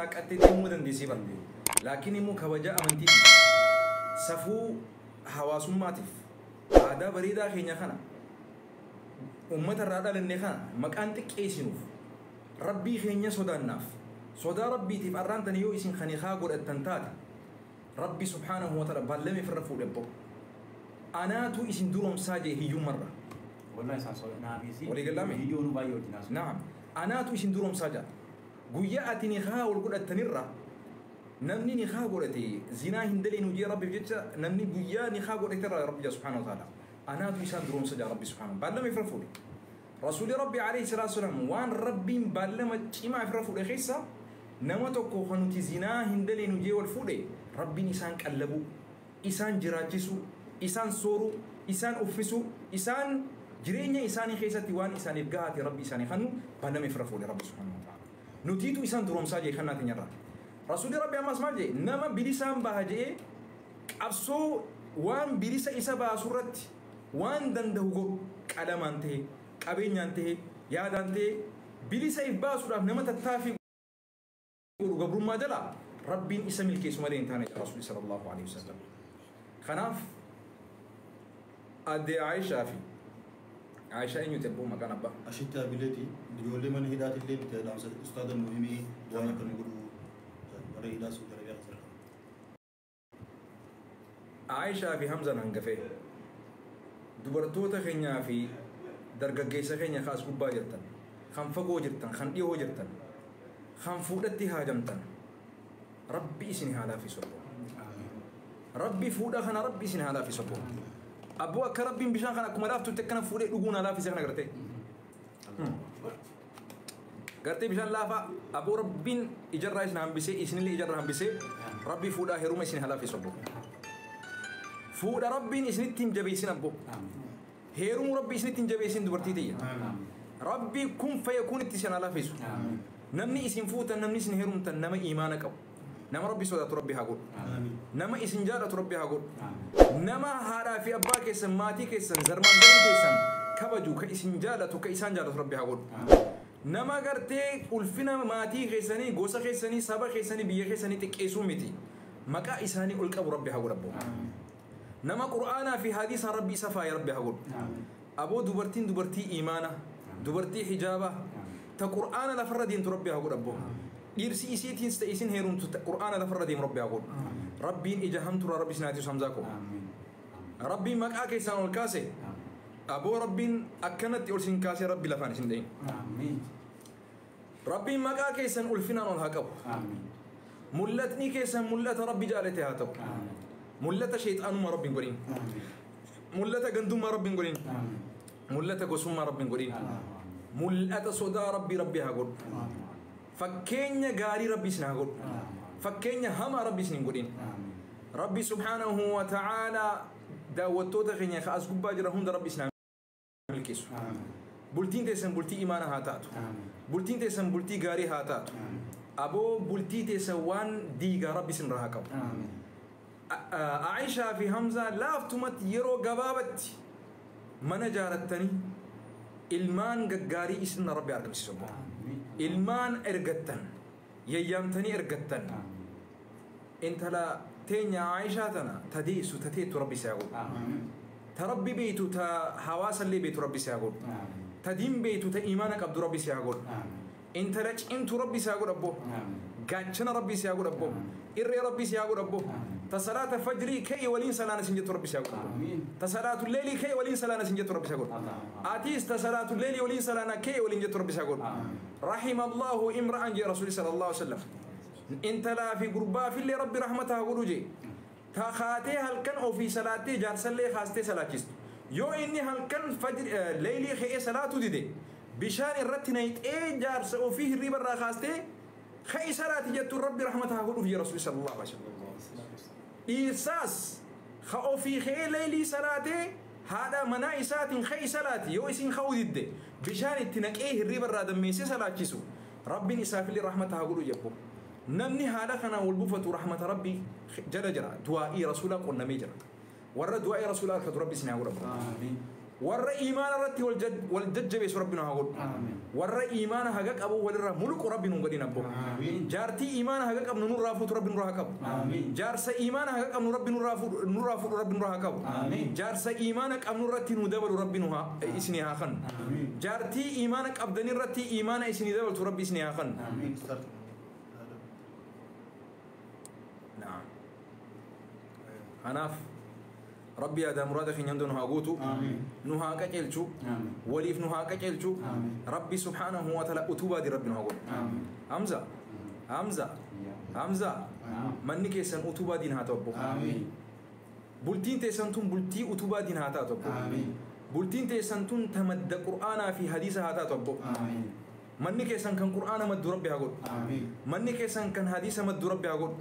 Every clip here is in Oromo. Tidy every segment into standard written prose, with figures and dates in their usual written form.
laaqqattee deemuu dandeessii bara. Laakiin immoo kabaja amantiitiif, safuu hawaasummaatiif, aadaa bareedaa keenya kana uummata irraa dhalanne kana maqaan xiqqeessinuuf, rabbii keenya sodaannaaf, sodaa rabbiitiif arraan tani yoo isin kan haa godhattan taate, rabbi subhaanahu wa ta'ala baallame ofirra fuudhe abbo. Anaatu isin duroomsaa jee hiyyummarra. Wallahi isaan naafisi. Walii galame? Viidiyoo nu baay'ee wajjin haasofne. Naam. Anaatu isin duroomsaa jaa. Guyyaa ati nikaa wal godhattanirra namni nikaa godhate zinaa hin daleenu jee rabbiif jecha namni guyyaa nikaa godhaterra rabbi jaa subhaanahu wa ta'ala. Anaatu isaan duroomsa jaa rabbi subhaanahu. Baallama ifra fuudhe. Rasuulli rabbi alayhi salaatu wasalaam waan rabbiin baallama cimaa ifra fuudhe keessa nama tokko kan nuti zinaa hin daleenu jee wal fuudhe rabbiin isaan qallabuu, isaan jiraachisuu, isaan sooruu, isaan uffisuu, isaan jireenya isaanii keessatti waan isaaniif gahaate rabbi isaanii kennu baallama ifra fuudhe rabbi subhaanahu wa ta'ala. Nutiitu isaan duroomsaa jee kannaa teenyarraa. Rasuulli rabbi ammas maal jee nama bilisaan baha jee qabsoo waan bilisa isa baasu irratti waan danda'u godhu qalamaan ta'e, qabeenyaan ta'e, yaadaan ta'e bilisa if baasuudhaaf nama tattaaffii godhu gabrummaa jala rabbiin isa milkeessu malee hin taane jedha Rasuulli sallallahu alaihi wasallam. Kanaaf addee Aayishaa fi Aayishaa eenyuti abboo maqaan abbaa? Ashitti abileeti ijoollee mana hidhaatillee miti dhaamsa ustaada nu himee waan akka nu godhu warra hidhaa Saudi Arabiyaa keessa argamu. Aayishaa fi Hamzaan hangafee dubartoota keenyaa fi dargaggeessa keenya kaas gubbaa jirtan, kan fagoo jirtan, kan dhihoo jirtan, kan fuudhatti haajamtan, rabbi isin haa laaffisu abboo. Rabbi fuudha kana rabbi isin haa laaffisu abboo. Abboo akka rabbiin bishaan kana akkuma laaftutti akkana fuudhee dhuguun haa laaffise kana gartee. Gartee bishaan laafaa abboo rabbiin ijarraa isin hambisee isinillee ijarraa hambisee rabbi fuudhaa heeruma isin haa laaffisu abboo. Fuudha rabbiin isinitti hin jabeessin abboo. Heerumuu rabbi isinitti hin jabeessin dubartii tiyya. Rabbi kun fayakuun itti isin haa laaffisu. Namni isin fuutan namni isin heerumtan nama imaana qabu. Nama rabbi sodaatu rabbi haa godhu. Nama isin jaalatu rabbi haa godhu. Nama haadhaa fi abbaa keessan maatii keessan zarmaan garii keessan kabaju ka isin jaalatu ka isaan jaalatu rabbi haa godhu. Nama gartee ulfina maatii keessanii gosa keessanii saba keessanii biyya keessanii xiqqeessuu miti. Maqaa isaanii ol qabu rabbi haa godhu abboo. Nama qur'aanaa fi hadiisa rabbi isa faaya rabbi haa godhu. Aboo dubartiin dubartii imaana, dubartii hijaaba, ta qur'aana lafarra deemtu rabbi haa godhu abboo. Dhiirsi isiitiins ta'e isin heerumtu ta qur'aana lafarra deemu rabbi haa godhu. Rabbiin ija hamtuurraa rabbi isin haa tiisu Hamzaa koo. Rabbiin maqaa keessaan ol kaase aboo rabbiin akkanatti ol isin kaasee rabbi lafaan isin dha'in. Rabbiin maqaa keessan ulfinaan ol haa qabu. Mul'atni keessan mul'ata rabbi jaalate haa ta'u. Mul'ata sheexaanummaa rabbi hin godhin. Mul'ata gandummaa rabbi hin godhin. Mul'ata gosummaa rabbi hin godhin. Mul'ata sodaa rabbi rabbi haa godhu. Fakkeenya gaarii rabbi isin haa godhu. Fakkeenya hamaa rabbi isin hin godhin. Rabbi subhaanahu wa ta'ala daawwattoota keenya ka as gubbaa jiran hunda rabbi isin haa milkeessu. Bultiin teessan bultii imaana haa taatu. Bultiin teessan bultii gaarii haa taatu. Aboo bultii teessan waan diigaa rabbi isin irraa haa qabu. Aayishaa fi Hamzaa laaftumatti yeroo gabaabatti mana jaarattanii ilmaan gaggaarii isin rabbi argamsiisu abboo. Ilmaan ergattan, yayyaamtanii ergattan. Intala teenya Aayishaa tana ta deessu ta teettu rabbi si haa godhu. Ta rabbi beeytu ta hawaasallee beeytu rabbi si haa godhu. Ta diin beeytu ta imaana qabdu rabbi si haa godhu. Intala cimtuu rabbi si haa godhu abboo. Gaachana rabbi si haa godhu abboo. Irree rabbi si haa godhu abboo. Ta salaata fajrii ka'ii waliin salaana sin jettu rabbi si haa godhu abboo. Ta salaatu leelii ka'ii waliin salaana sin jettu rabbi si haa godhu. Atiis ta salaatu leelii waliin salaana ka'ii waliin jettu rabbi si haa godhu. Rahima Allahu imra'an jee Rasuuli sallallahu alaihi wasallam. Intalaa fi gurbaa fillee rabbi rahmata haa godhu jee. Ta kaatee halkan ofii salaattee jaarsallee kaastee salaachistu. Yoo inni halkan fajri leelii ka'ee salaatu dide bishaan irratti nayxee jaarsa ofii hirriiba irraa kaastee ka'i salaati jettu rabbi rahmata haa godhuuf jee Rasuuli sallallahu alaihi wasallam. Dhiirsaas ka ofii ka'ee leelii salaatee haadha manaa isaatiin ka'i salaati yoo isin ka'uu didde bishaan itti naqee hirriiba irraa dammeessee salaachisu rabbiin isaafillee rahmata haa godhu jebbo. Namni haala kanaan wal buufatu rahmata rabbii jala jira. Du'aa'ii rasuulaa qunnamee jira. Warra du'aa'ii rasuulaa harkatu rabbi isin haa godhu. Warra iimaana irratti wal jajjabeessu rabbi nu haa godhu. Warra iimaana haga qabu walirraa mulqu rabbi nu godhin abbo. Jaartii iimaana haga qabnu nurraa fuutu rabbi nurraa haa qabu. Jaarsa iimaana haga qabnu rabbi nurraa fuudhu rabbi nurraa haa qabu. Jaarsa iimaana qabnu irratti nu dabalu rabbi nu haa isinii haa kennu. Jaartii iimaana qabdan irratti iimaana isinii dabaltu rabbi isinii haa kennu. Kanaaf rabbi yaada muraada keenya hunda nu haa guutu, nu haa qajeelchu, waliif nu haa qajeelchu. Rabbi subhaanahu wa ta'ala utubaa di rabbi nu haa godhu. Hamza, Hamza, Hamza, manni keessan utubaa diin haa ta'u obbo. Bultiin teessan tun bultii utubaa diin haa taatu obbo. Bultiin teessan tun tamadda Qur'aanaa fi hadiisa haa taatu obbo. Manni keessan kan Qur'aana maddu rabbi haa godhu. Manni keessan kan hadiisa maddu rabbi haa godhu.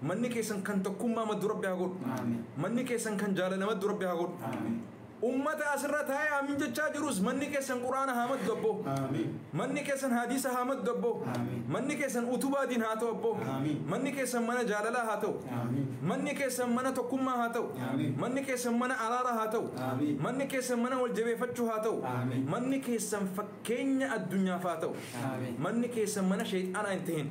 Manni keessan kan tokkummaa maddu rabbi haa godhu. Manni keessan kan jaalala maddu rabbi haa godhu. Ummata asirra taa'ee amiin jechaa jirus manni keessan Qur'aana haa maddu abbo. Manni keessan hadiisa haa maddu abbo. Manni keessan utubaa diin haa ta'u abbo. Manni keessan mana jaalalaa haa ta'u. Manni keessan mana tokkummaa haa ta'u. Manni keessan mana araaraa haa ta'u. Manni keessan mana wal jabeeffachuu haa ta'u. Manni keessan fakkeenya addunyaaf haa ta'u. Manni keessan mana shayxaanaa hin tahin.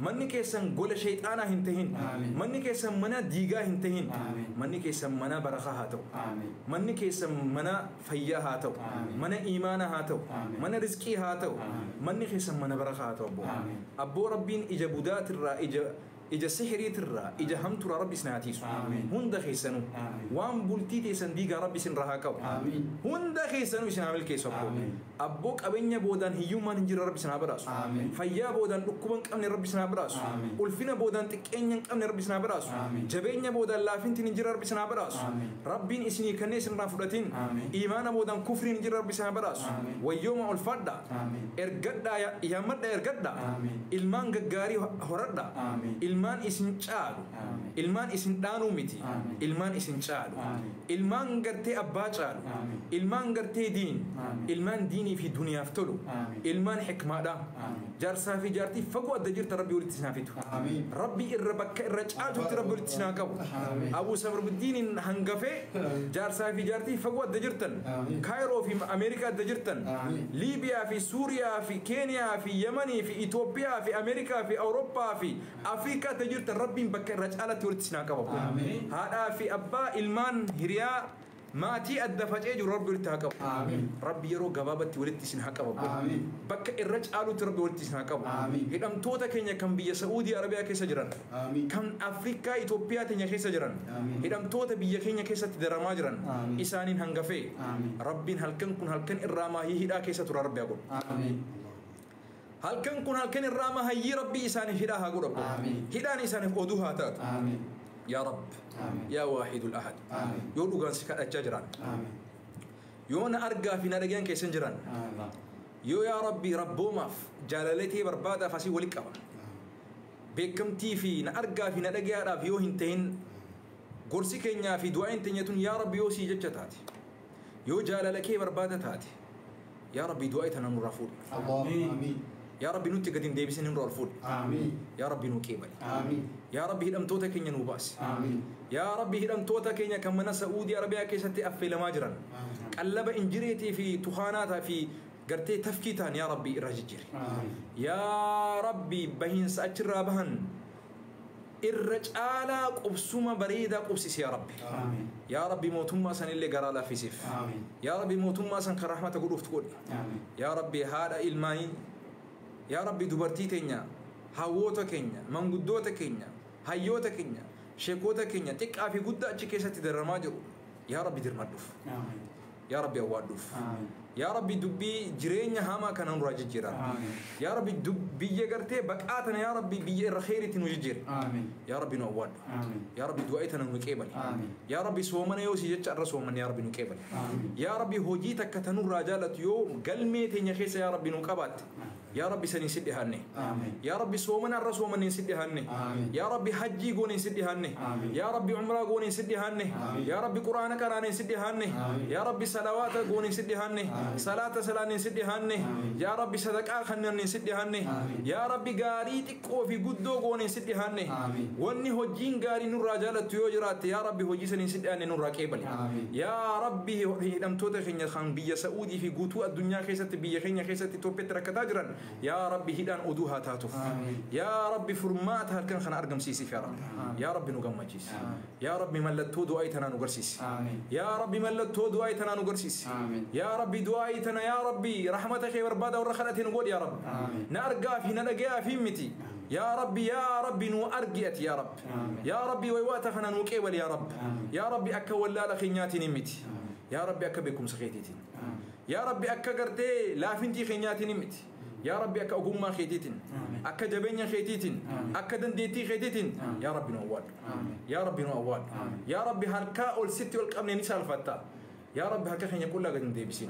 Manni keessan gola shayxaanaa hin tahin. Manni keessan mana diigaa hin tahin. Manni keessan mana barakaa haa ta'u. Manni keessan mana fayyaa haa ta'u, mana iimaana haa ta'u, mana rizqii haa ta'u, manni keessan mana barakaa haa ta'u abbo. Abboo rabbiin ija budaatirraa, ija sihiriitirraa, ija hamturaa rabbi isin haa tiisu. Hunda keessanuu waan bultii teessan diigaa rabbi isin irraa haa qabu. Hunda keessanuu isin haa milkeessu abboo. Abboo qabeenya boodaan hiyyummaan hin jirre rabbi isin haa badhaasu. Fayyaa boodaan dhukkuba hin qabne rabbi isin haa badhaasu. Ulfina boodaan xiqqeenya hin qabne rabbi isin haa badhaasu. Jabeenya boodaan laafintiin hin jirre rabbi isin haa badhaasu. Rabbiin isinii kennee isin irraa fudhatin. Iimaana boodaan kufriin hin jirre rabbi isin haa badhaasu. Wayyooma ulfadhaa. Ergadhaa yaammadhaa ergadhaa. Ilmaan gaggaarii horadhaa. Ilmaan isin caalu. Ilmaan isin dhaanuu miti. Ilmaan isin caalu. Ilmaan gartee abbaa caalu. Ilmaan gartee diin. Ilmaan diinii fi duniyaaf tolu. Ilmaan xikmaadha. Jaarsaa fi jaartii fagoo adda jirta rabbi walitti isin haa fidu. Rabbi irra bakka irra caaltutti rabbi walitti isin haa qabu. Abuu Sabruddiniin hangafee jaarsaa fi jaartii fagoo adda jirtan. Kaayiroo fi Ameerikaa adda jirtan. Liibiyaa fi Suuriyaa fi Keeniyaa fi Yemanii fi Itoophiyaa fi Ameerikaa fi Awurooppaa fi Afrikaa adda jirtan rabbiin bakka irra caalatti walitti isin haa qabu. Haadhaa fi abbaa ilmaan hiriyaa maatii adda facee jiru rabbi walitti haa qabu. Rabbi yeroo gabaabatti walitti isin haa qabu. Bakka irra caalutti rabbi walitti isin haa qabu. Hidhamtoota keenya kan biyya Saa'udii Arabiyaa keessa jiran, kan Afrikaa Itoophiyaa teenya keessa jiran, hidhamtoota biyya keenya keessatti daramaa jiran isaaniin hangafee rabbiin halkan kun halkan irraa maahii hidhaa keessa tura rabbi haa godhu. Halkan kun halkan irraa mahayyii rabbi isaaniif hidhaa haa godhu. Hidhaan isaaniif oduu haa taatu. Yaa Rabb, yaa Waahidul Ahad, yoo dhugaan si kadhachaa jiran, yoo na argaa fi na dhagayaan keessan jiran, yoo yaa Rabbi rabboomaaf jaalalatee barbaadaaf asii walitti qaba. Beekamtii fi na argaa fi na dhagayaadhaaf yoo hin tahin gorsi keenyaa fi du'aan teenya tun yaa Rabbi yoo sii jecha taate, yoo jaalala kee barbaada taate, yaa Rabbi du'aa tana nurraa fuudhi. Yaa Rabbi nutti gadi hin deebisin nurraa ol fuudhi. Yaa Rabbi nu qeebali. Yaa Rabbi hidhamtoota keenya nu baasi. Yaa Rabbi hidhamtoota keenya kan mana Saa'udii Arabiyaa keessatti affeelamaa jiran qallaba injireetii fi tuhaanaataa fi gartee tafkii ta'an yaa Rabbi irraa jijjiiri. Yaa Rabbi bahiinsa achirraa bahan irra caalaa qubsuma bareedaa qubsisi yaa Rabbi. Yaa Rabbi mootummaa san illee garaa laaffisiif. Yaa Rabbi mootummaa san kan rahmata godhuuf godhi. Yaa Rabbi haadha ilmaanii, yaa Rabbi dubartii teenya, hawwoota keenya, manguddoota keenya, hayyoota keenya, sheekota keenya xiqqaa fi guddaa achi keessatti dararamaa jiru yaa Rabbi dirmadhuuf. Yaa Rabbi awwaadhuuf. Yaa Rabbi dubbii jireenya hamaa kana nurraa jijjiira. Yaa Rabbi biyya gartee baqaa tana yaa Rabbi biyya irra kheeritti nu jijjiiri. Yaa Rabbi nu awwaadhu. Yaa Rabbi du'aa tana nu qeebali. Yaa Rabbi soomana yoo si jecha irra soomanne yaa Rabbi nu qeebali. Yaa Rabbi hojii takka tanurraa jaalatu yoo galmee teenya keessa yaa Rabbi nu qabaatte. Yaa Rabbi saniin si dhihaanne. Yaa Rabbi soomana irra soomaniin si dhihaanne. Yaa Rabbi hajjii gooneen si dhihaanne. Yaa Rabbi umraa gooneen si dhihaanne. Yaa Rabbi quraana qaraaneen si dhihaanne. Yaa Rabbi salawaata gooneen si dhihaanne. Salaata salaaneen si dhihaanne. Yaa Rabbi sadaqaa kanneen si dhihaanne. Yaa Rabbi gaarii xiqqoo fi guddoo gooneen si dhihaanne. Wanni hojiin gaarii nurraa jaalattu yoo jiraatte yaa Rabbi hojii saniin si dhihaanne nurraa qeebale. Yaa Rabbi hidhamtoota keenya kan biyya Sa'uudii fi guutuu addunyaa keessatti biyya keenya keessatti Itoophiyaatti rakkataa jiran yaa Rabbi hidhaan oduu haa taatuuf. Yaa Rabbi furmaata halkan kana argamsiisiif yaa Rabbi. Yaa Rabbi nu gammachiisi. Yaa Rabbi mallattoo du'aa tanaa nu garsiisi. Yaa Rabbi mallattoo du'aa tanaa nu garsiisi. Yaa Rabbi du'aa tana yaa Rabbi rahmata kee barbaada warra kadhate nu godhi yaa Rabbi. Na argaa fi na dhagayaa fi miti. Yaa Rabbi yaa Rabbi nu argi ati yaa Rabbi. Yaa Rabbi waywaata kana nu qeebali yaa Rabbi. Yaa Rabbi akka wallaala keenyaatiin hin miti. Yaa Rabbi akka beekumsa keetiitiin. Yaa Rabbi akka gartee laafintii keenyaatiin hin miti. Yaa Rabbi akka ogummaa keetiitiin, akka jabeenya keetiitiin, akka dandeettii keetiitiin yaa Rabbi nu awwaadhu. Yaa Rabbi nu awwaadhu. Yaa Rabbi harkaa ol sitti ol qabne ni saalfatta. Yaa Rabbi harka keenya qullaa gad hin deebisin.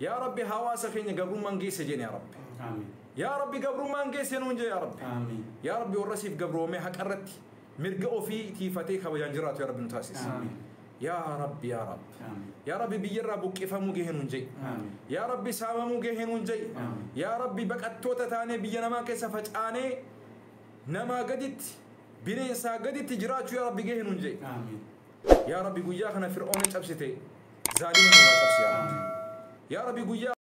Yaa Rabbi hawaasa keenya gabrummaan geesse jeen yaa Rabbi. Yaa Rabbi gabrummaan geesse nuun jee yaa Rabbi. Yaa Rabbi warra siif gabroomee haqa irratti mirga ofii tiifatee kabajaan jiraatu yaa Rabbi nu taasisi. Yaa Rabbi yaa Rabbi. Yaa Rabbi biyyarraa buqqifamuu gahee nuun jee. Yaa Rabbi saamamuu gahee nuun jee. Yaa Rabbi baqattoota taanee biyya namaa keessa facaanee namaa gaditti bineensaa gaditti jiraachuu yaa Rabbi gahee nuun jee. Yaa Rabbi guyyaa kana Fir'oona cabsite zaalima nurraa cabsi yaa Rabbi. Yaa Rabbi guyyaa